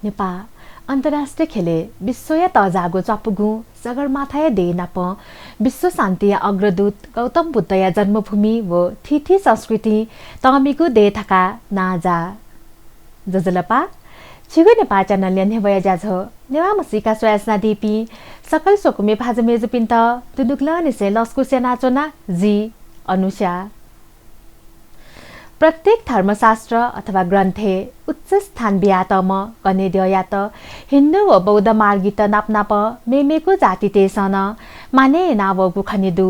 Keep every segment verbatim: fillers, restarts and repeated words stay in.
नेपाः अन्तर्राष्ट्रिय ख्यलय् विश्वया तःजाःगु च्वापुगुं सगरमाथाया देय् नाप विश्व शान्तिया अग्रदूत गौतम बुद्धया जन्मभूमि व थीथी संस्कृतिं तःमिगु देय् धकाः नांजाः। ज्वजलपा, छिगु नेपाः च्यानलया न्ह्यब्वया ज्याझ्वः नेवाः म्हसीका स्वयाच्वनादीपिं सकल स्वकुमि भाजु मय्जुपिन्त दुनुगलंनिसें लसकुस यानाच्वना, जि अनुषा। प्रत्येक धर्मशास्त्र अथवा ग्रन्थय् उच्च स्थान बियातःम्ह गनेद्यःयात हिन्दू व बौद्ध मार्गीत नापनापं मेमेगु जातितय्सं नं मानय् यानावःगु खने दु।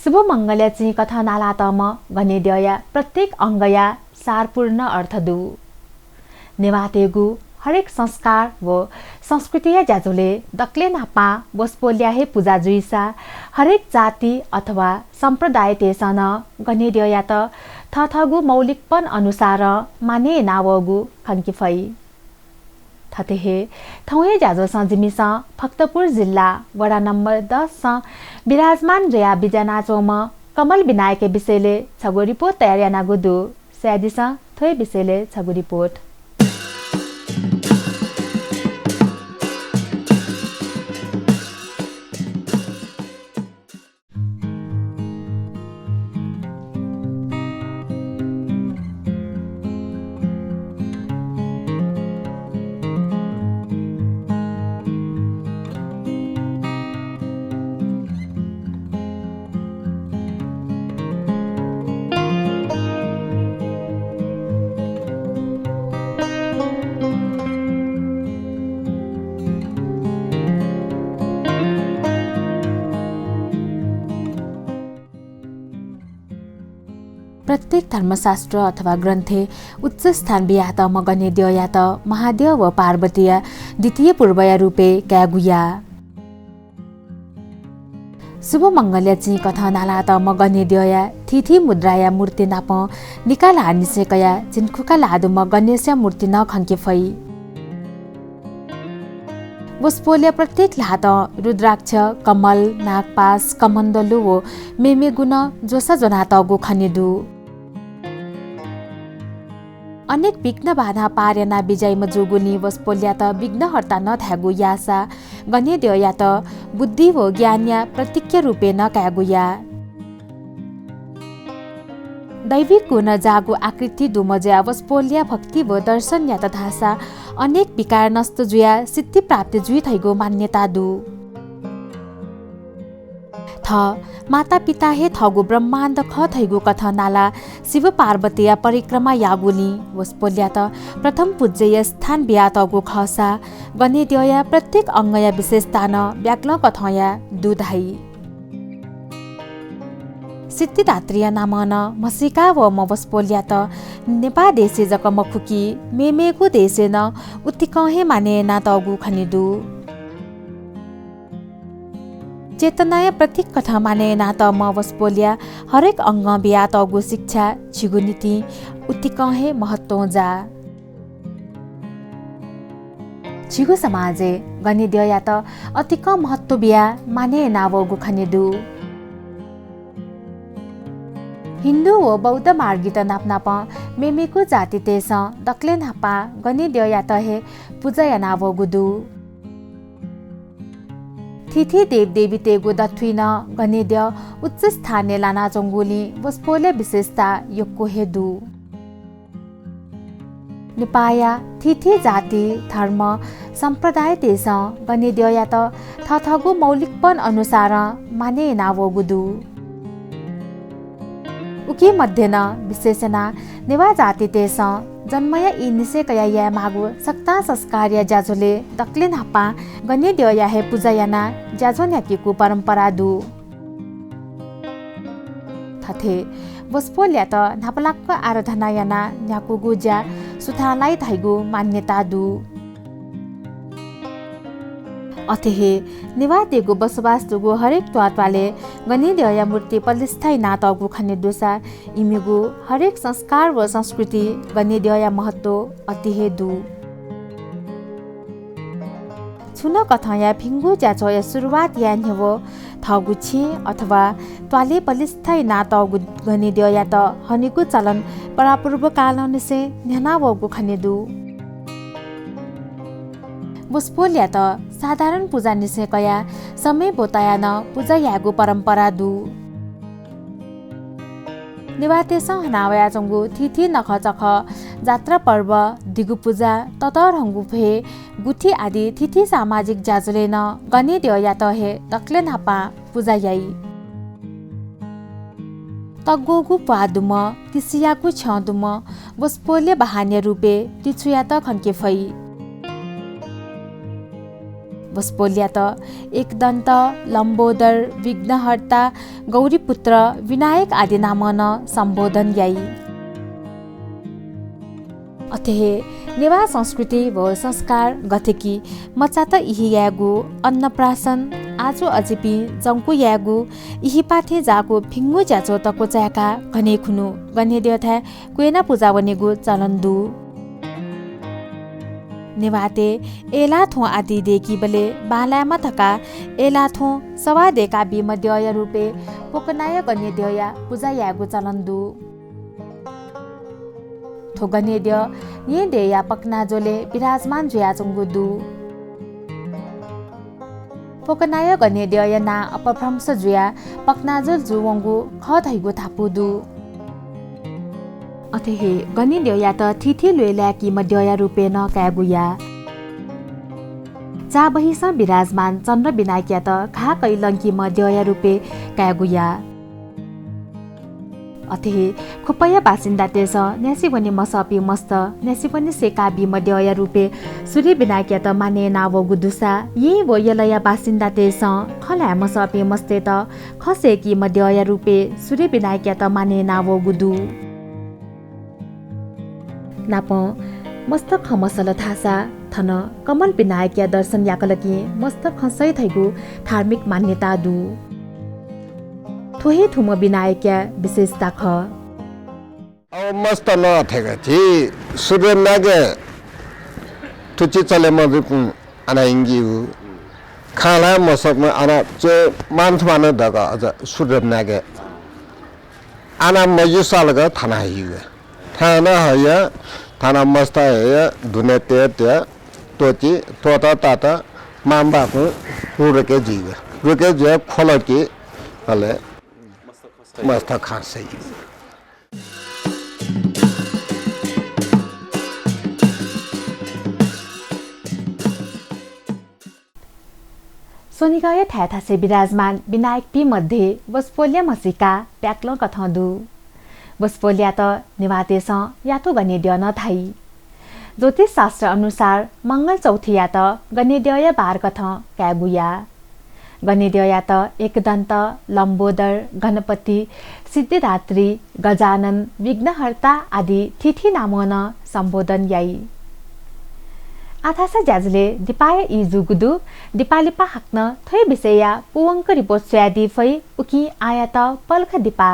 शुभ मंगलया चिं कथं नालातःम्ह गनेद्यःया प्रत्येक अंगया सारपूर्ण अर्थ दु। नेवाःतय्गु हरेक संस्कार व संस्कृतिया ज्याझ्वलय् दकलय् न्हापां वसपोलया हे पुजा जुइसा हरेक जाति अथवा सम्प्रदायतय्सं नं गनेद्यःयात थःथःगु मौलिकपन अनुसारं मानय् यानावःगु खंके फइ। थथे हे थौंया ज्याझ्वलय् जिमिसं भक्तपुर जिल्ला वडा नम्बर दसय् विराजमान जुयाः बिज्यानाच्वंम्ह कमल विनायकया विषयलय् छगू रिपोर्ट तयार यानागु दु। स्वयादिसँ, थ्व हे विषयलय् छगू रिपोर्ट। प्रत्येक धर्मशास्त्र अथवा ग्रन्थय् उच्च स्थान बियातःम्ह गनेद्यःयात महाद्यः व पार्वतीया द्वितीय पूर्वया रूपय् कायेगु याः। शुभ मंगलया चिं कथं नालातःम्ह गनेद्यःया थीथी मुद्राया मूर्ति नाप निका ल्हाःनिसें कयाः झिंखुका ल्हाः दुम्ह गणेशया मूर्ति नं खंके फइ। वसपोलया प्रत्येक ल्हातं रुद्राक्ष, कमल, नागपाश, कमण्डलु व मेमेगु नं ज्वसा ज्वनातःगु खने दु। अनेक विघ्न बाधा पार याना बिज्याइम्ह जूगुलिं वसपोलयात विघ्नहर्ता नं धायेगु याःसा गनेद्यःयात बुद्धि व ज्ञानया प्रतीकया रूपय् नं कायेगु याः। दैविक गुणं जाःगु आकृति दुम्ह जुयाः वसपोलया भक्ति व दर्शन यात धाःसा अनेक विकार नष्ट जुयाः सिद्धि प्राप्ति जुइ धइगु मान्यता दु। थः मातापिता हे थःगु ब्रह्माण्ड खः धइगु कथं नालाः शिव पार्वतीया परिक्रमा याःगुलिं वसपोलयात प्रथम पूज्यया स्थान बियातःगु खःसा गनेद्यःया प्रत्येक अंगया विशेषता नं ब्यागलं कथंया दु धाइ। सिद्धिदात्रीया नामं नं म्हसीका वःम्ह वसपोलयात नेपाः देशय् जक मखु कि मेमेगु देशय् नं उतिकं हे मानय् यानातःगु खने दु। चेतनाया प्रतीक कथं मानय् यानातःम्ह वसपोलया हरेक अंगं बियातःगु शिक्षा झीगु निंतिं उतिकं हे महत्वं जाः। झीगु समाजय् गनेद्यःयात अतिकं महत्व बियाः मानय् यानावःगु खने दु। हिन्दू व बौद्ध मार्गीत नापनापं मेमेगु जातितय्सं दकलय् न्हापां गनेद्यःयात हे पुजा यानावःगु दु। थीथी देवदेवीतय्गु दथुइ नं गनेद्यः उच्च स्थानय् लानाच्वंगुलिं वसपोलया विशेषता यक्व हे दु। नेपाःया थीथी जाति, धर्म, सम्प्रदायतय्सं गनेद्यःयात थःथःगु मौलिकपन अनुसारं मानय् यानावःगु दु। उकी मध्ये नं विशेष यानाः नेवाः जातितय्सं जन्मया ई निसें कयाः यायेमाःगु सकतां संस्कारया ज्याझ्वलय् दकलय् न्हापां गनेद्यःया हे पुजा यानाः ज्याझ्वः न्ह्याकेगु परम्परा दु। थथे वसपोलयात न्हापालाक आराधना यानाः न्ह्याकूगु ज्या सुथां लाइ धइगु मान्यता दु। अथे हे नेवाःतय्गु बसोबास दुगु हरेक त्वाःत्वालय् गनेद्यःया मूर्ति पलिस्था यानातःगु खने दुसा इमिगु हरेक संस्कार व संस्कृति गनेद्यःया महत्व अति हे दु। छुं नं कथंया भिंगु ज्याझ्वःया सुरुवात याये न्ह्यः थःगु छेँ अथवा त्वालय् पलिस्था यानातःगु गनेद्यःयात हनेगु चलन परापूर्वकालंनिसें न्ह्यानावःगु खने दु। वसपोलयात साधारण पुजा निसें कयाः समय ब्वतायाः नं पुजा यायेगु परम्परा दु। नेवाःतय्‌सं हना वयाच्वंगु थीथी नखःचखः, जात्रा पर्व, दिगु पुजा, ततःधंगु भ्वय्, गुथि आदि थीथी सामाजिक ज्याझ्वलय् नं गनेद्यःयात हे दकलय् न्हापां पुजा याइ। तग्वःगु प्वाः दुम्ह, तिसियागु छ्यं दुम्ह वसपोलया बाहनया रूपय् तिछुयात खंके फइ। वसपोलयात एकदन्त, लम्बोदर, विघ्नहर्ता, गौरीपुत्र, विनायक आदि नामं नं सम्बोधन याइ। अथे हे नेवाः संस्कृति व संस्कार गथे कि मचात इहि यायेगु, अन्नप्राशन, आजु अजिपिं जंकु यायेगु, इहिपाथें जाःगु भिंगु ज्याझ्वः तक्व चाय्‌काः घने खुन्हु गनेद्यःथाय् क्वय्‌ना पुजा वनेगु चलन दु। नेवाःतय् अय्‌लाः थ्वँ आदि दय्‌कीबलय् बांलायेमा धकाः अय्‌लाः थ्वँ सवाः दय्‌काबीम्ह द्यःया रूपय् पोकनाया गनेद्यःया पुजा यायेगु चलन दु। थ्व गनेद्यः येँ देय्‌या पकनाज्वलय् विराजमान जुयाच्वंगु दु। पोकनाया गनेद्यःया नां अपभ्रंश जुयाः पकनाज्वल जूवंगु खः धइगु धापू दु। अथे हे गनेद्यःयात थीथी ल्वय् लाय्‌कीम्ह द्यःया रूपय् नं कायेगु याः। चाबहिसं विराजमान चन्द्र विनायकयात घाः कइलंकीम्ह द्यःया रूपय् कायेगु याः। अथे हे ख्वपया बासिन्दातय्‌सं न्यासि वने मसःपिं मस्त न्यासि वने सय्‌काबीम्ह द्यःया रूपय् सूर्य विनायकयात मानय् यानावःगु दुसा येँ व यलया बासिन्दातय्‌सं खँ ल्हाये मसःपिं मस्तय्‌त खँ सय्‌कीम्ह द्यःया रूपय् सूर्य विनायकयात मानय् यानावःगु दु। नापं मस्त खँ मसल धाःसा थन कमल विनायकया दर्शन याकल कि मस्त खँ सइ धइगु धार्मिक मान्यता दु। थ्व हे थुम्ह विनायकया विशेषता खः। अब मस्त नं थेक झी सूर्य विनायक थुचि चले मजुकुं अना इंगीगु। खँ ल्हाये मसःकुं अना च्वय् मानथुमान दक अझ सूर्य विनायक अना मज्यूसा लक थन हइगु। थन हया, थन मस्त हया, दुने तये तया, त्वचि, त्वत तात, मांबाकुं रुके जुइगु। रुके जुया ख्वल कि, अले मस्त खँ सइ। स्वनिगःया थाय्‌थासय् विराजमान विनायकपिं मध्ये वसपोलया म्हसीका प्याक्लं कथं दु। वसपोलयात नेवाःतय्‌सं यातु गनेद्यः नं धाइ। ज्योतिष शास्त्र अनुसार मंगल चौथियात गनेद्यःया बार कथं कायेगु याः। गनेद्यःयात एकदन्त, लम्बोदर, गणपति, सिद्धिदात्री, गजानन, विघ्नहर्ता आदि थीथी नामं नं सम्बोधन याइ। आः धाःसा ज्याझ्वलय् दिपाया ई जूगु दु। दिपा लिपा हाकनं थ्व हे विषयया पूवंक रिपोर्ट स्वयादी फइ, उकिं आःयात पलख दिपा।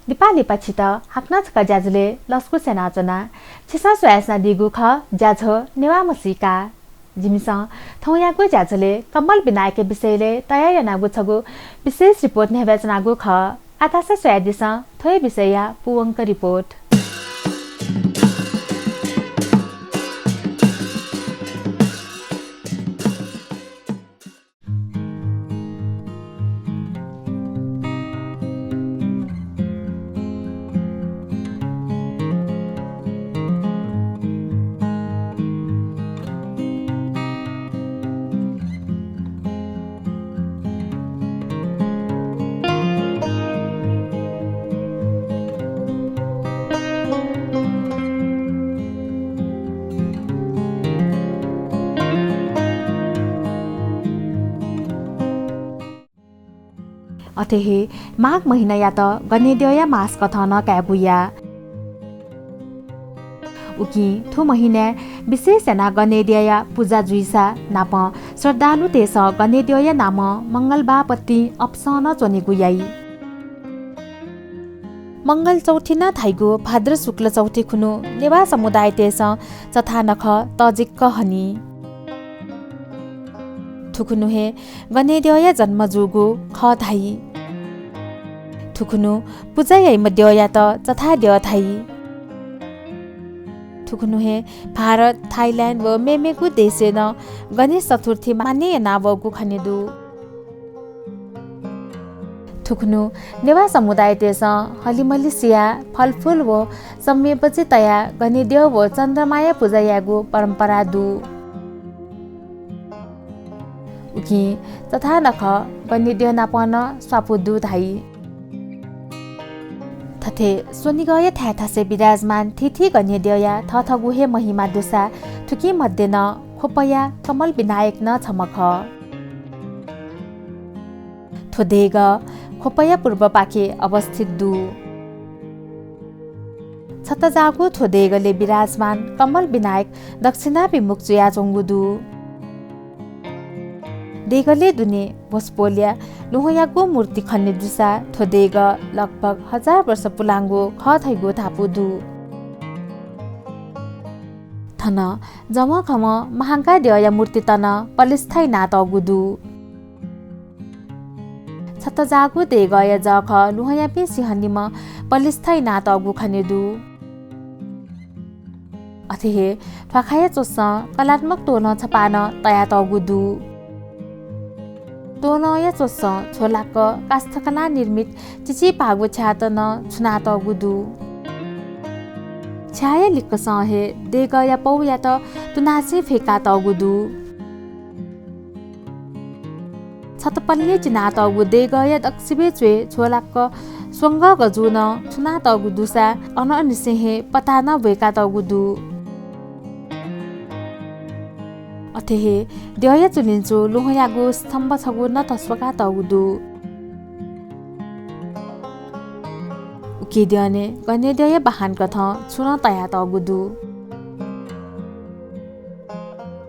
दिपा लिपा छित हाकनं छकः ज्याझ्वलय् लसकुस यानाच्वना। छिसं स्वयाच्वनादीगु खः ज्याझ्वः नेवाः म्हसीका। जिमिसं थौंयागु ज्याझ्वलय् कमल विनायकया विषयलय् तयार यानागु छगू विशेष रिपोर्ट न्ह्यब्वयाच्वनागु खः। आः धाःसा स्वयादिसँ थ्व हे विषयया पूवंक रिपोर्ट। अथे हे माघ महिनायात गनेद्यःया मास कथं नं कायेगु याः। उकिं थ्व महिनाय् विशेष यानाः गनेद्यःया पुजा जुइसा नापं श्रद्धालुतय्‌सं गनेद्यःया नामं मंगलबारपतिं अपसं नं च्वनेगु याइ। मंगल चौथि नं धाइगु भाद्र शुक्ल चौथि खुन्हु नेवाः समुदायतय्सं चथानखः तःजिक्क हनी। थुखुन्हु हे गनेद्यःया जन्म जूगु खः धाइ। थुखुन्हु पुजा याइम्ह द्यःयात चथाद्यः धाइ। थुखुन्हु हे भारत, थाइल्याण्ड व मेमेगु देशय् नं गणेश चतुर्थी मानय् यानावःगु खने दु। थुखुन्हु नेवाः समुदायतय्सं हलिमलि सियाः फलफुल व सम्यबजि तयाः गनेद्यः व चन्द्रमाया पुजा यायेगु परम्परा दु। उकिं चथानखः गनेद्यः नाप नं स्वापू दु धाइ। थथे स्वनिगःया थाय् थासय् विराजमान थीथी गनेद्यःया थःथःगु हे महिमा दुसा थुकिं मध्ये नं ख्वपया कमल विनायक नं छम्ह खः। थ्व देगः ख्वपया पूर्वपाखे अवस्थित दु। छतजाःगु थ्व देगलय् विराजमान कमल विनायक दक्षिणाभिमुख जुयाच्वंगु दु। देगलय् दुने भोजपुलया ल्वहंयागु मूर्ति खने दुसा थ्व देगः लगभग हजार वर्ष पुलांगु खः धइगु धापू दु। थन जमखम्ह महांकाद्यःया मूर्तित नं पलिस्था यानातःगु दु। छतजाःगु देगःया जःखः ल्वहंयापिं सिंहनिम्ह पलिस्था यानातःगु खने दु। अथे हे ध्वाखाया च्वसं कलात्मक तोलं छपाः नं तयातःगु दु। तोलंया च्वसं झ्वलाक्क काष्ठकलां निर्मित चिचिपाःगु छ्याःत नं छुनातःगु दु। छ्याःया लिक्कसं हे देगःया पौयात तुनासें फय्कातःगु दु। छतपल्ले चिनातःगु देगःया दक्वसिबय् च्वय् झ्वलाक्क स्वंगः गजू नं छुनातःगु दुसा अनंनिसें हे पताः नं ब्वय्कातःगु दु। अथे हे द्यःया चुलिंचु ल्वहंयागु स्तम्भ छगू नं तस्वकातःगु दु। उकी द्यःने गनेद्यःया बाहन कथं छुं नं तयातःगु दु।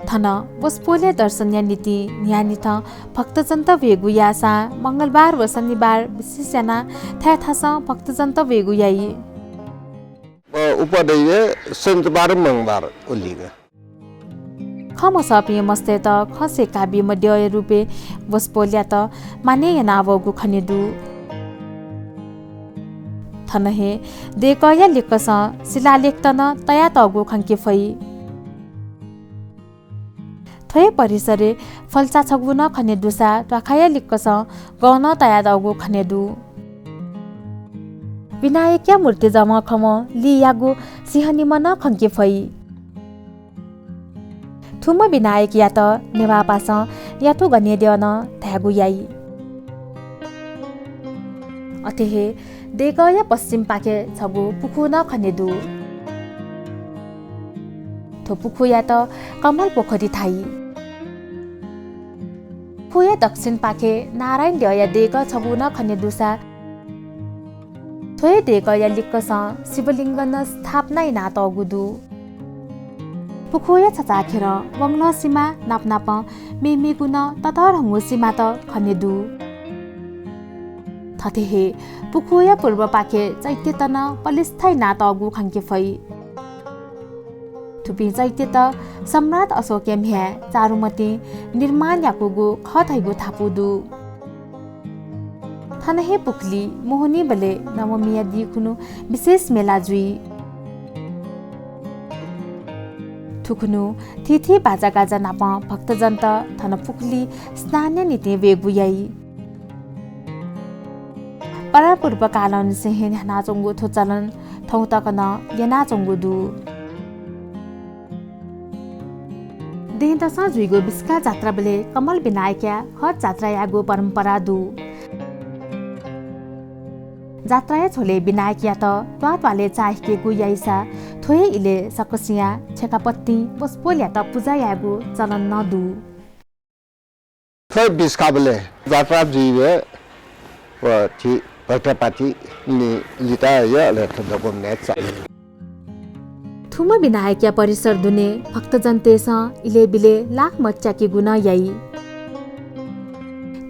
थन भोजपुलया दर्शनया निंतिं न्हियान्हिथं भक्तजनत वयेगु याःसां मंगलबार व शनिबार विशेष यानाः थाय् थासं भक्तजनत वयेगु याइ। अ, उपद्यः शनिबार, मंगलबार उलिग। खँ मसःपिं मस्तय्त खँ सय्काबीम्ह द्यःया रूपय् भोजपुलयात मानय् यानावःगु खने दु। थन हे देगःया लिक्कसं शिलालेखत नं तयातःगु खंके फइ। थ्व हे परिसरय् फल्चा छगू नं खने दुसा ध्वाखाया लिक्कसं गं नं तयातःगु खने दु। विनायकया मूर्ति जमखम्ह लियागु सिंहनिम्ह नं खंके फइ। थुम्ह विनायकयात नेवाःपासं यातु गनेद्यः नं धायेगु याइ। अथे हे देगःया पश्चिमपाखे छगू पुखू नं खने दु। थ्व पुखूयात कमल पोखरी धाइ। पुखूया दक्षिणपाखे नारायण द्यःया देगः छगू नं खने दुसा थ्व हे देगःया लिक्कसं शिवलिङ्ग नं स्थापना यानातःगु दु। पुखूया छचाःखेरं वंगलं सिमा नापनापं मेमेगु नं ततःधंगु सिमात खने दु। थथे हे पुखूया पूर्वपाखे चैत्यत नं पलिस्था यानातःगु खंके फइ। थुपिं चैत्यत सम्राट अशोकया म्ह्याय् चारुमतिं निर्माण याकूगु खः धइगु धापू दु। थन हे पुखुली मोहनीबलय् नवमीया दिं खुन्हु विशेष मेला जुइ। थुखुन्हु थीथी बाजागाजा नाप भक्तजनत थन पुखुली स्नानया निंतिं वयेगु याइ। परापूर्वकालंनिसें हे न्ह्यानाच्वंगु थ्व चलन थौं तक नं यनाच्वंगु दु। दँय्‌दसं जुइगु बिस्का जात्राबलय् कमल विनायकया हज जात्रा यायेगु परम्परा दु। जात्राया झ्वलय् विनायकयात त्वाःत्वालय् चाःहिकेगु याइसा थ्व हे इलय् सकसियां छेँखापतिं भोजपुलयात पुजा यायेगु चलन नं दु। थ्व बिस्काबलय् जात्रा जुइबलय् व थि भक्तपाति नि लिताया अले थ्व दबोमनाय् चाइ। थुम्ह विनायकया परिसर दुने भक्तजनतय्सं इलय् बिलय् लाख मत च्याकेगु नं याइ।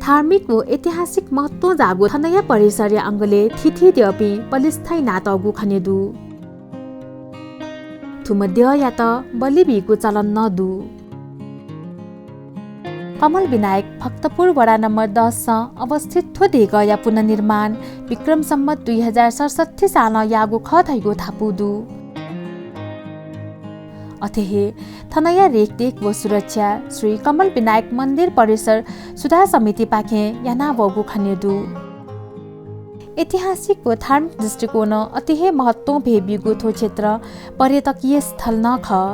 धार्मिक व ऐतिहासिक महत्वं जाःगु थनया परिसरया अंगलय् थीथी द्यःपिं पलिस्थाय् नातःगु खने दु। थुम्ह द्यःयात बलि बीगु चलन नं दु। कमल विनायक भक्तपुर वडा नम्बर दसं अवस्थित थ्व देगःया पुनर्निर्माण विक्रम सम्वत दुई हजार सडसट्ठी सालं याःगु खः धइगु धापू दु। अथे हे थनया रेखदेख व सुरक्षा श्री कमल विनायक मन्दिर परिसर सुधार समितिपाखें यानावःगु खने दु। ऐतिहासिक व धार्मिक दृष्टिकोणं अति हे महत्वं भय् ब्यूगु थ्व क्षेत्र पर्यटकीय स्थल नं खः।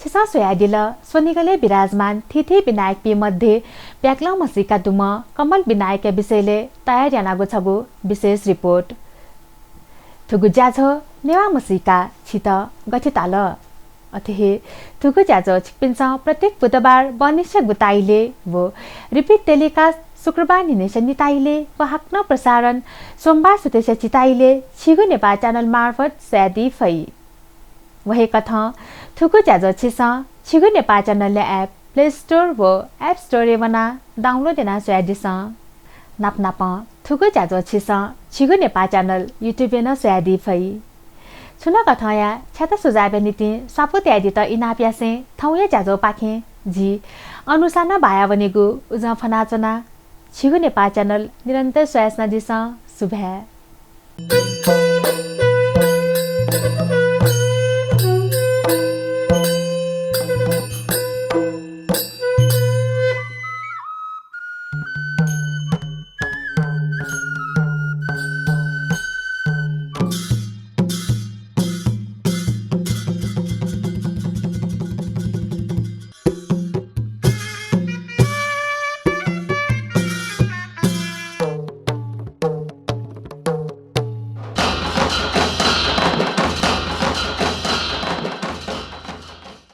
छिसं स्वयादिल स्वनिगलय् विराजमान थीथी विनायकपिं मध्ये प्याक्लं म्हसीका दुम्ह कमल विनायकया विषयलय् तयार यानागु छगू विशेष रिपोर्ट। थुगु ज्याझ्वः नेवाः म्हसीका छित गथे ताल? अथे हे थुगु ज्याझ्वः छिकपिन्सं प्रत्येक बुधबार बहनिसिया गुता इलय् व repeat telecast शुक्रबार न्हिनय्सिया निता इलय् व हाकनं प्रसारण सोमबार सुथय्सिया झिता इलय् छिगु नेपाः channel मार्फत स्वयादी फइ। व हे कथं थुगु ज्याझ्वः छिसं छिगु नेपाः channel-या app Play Store व App Store-य् वनाः download यानाः स्वयादिसँ। नापनापं थुगु ज्याझ्वः छिसं छिगु नेपाः channel YouTube-य् नं स्वयादी फइ। छुं नं कथंया छ्याता सुझावया निंतिं स्वापू तयादीत इनाप यासें थौंया ज्याझ्वःपाखें जि अनुषा नं बायावनेगु उजं फ्वनाच्वना। छिगु नेपाः channel निरन्तर स्वयाच्वनादिसँ। सुभाय्।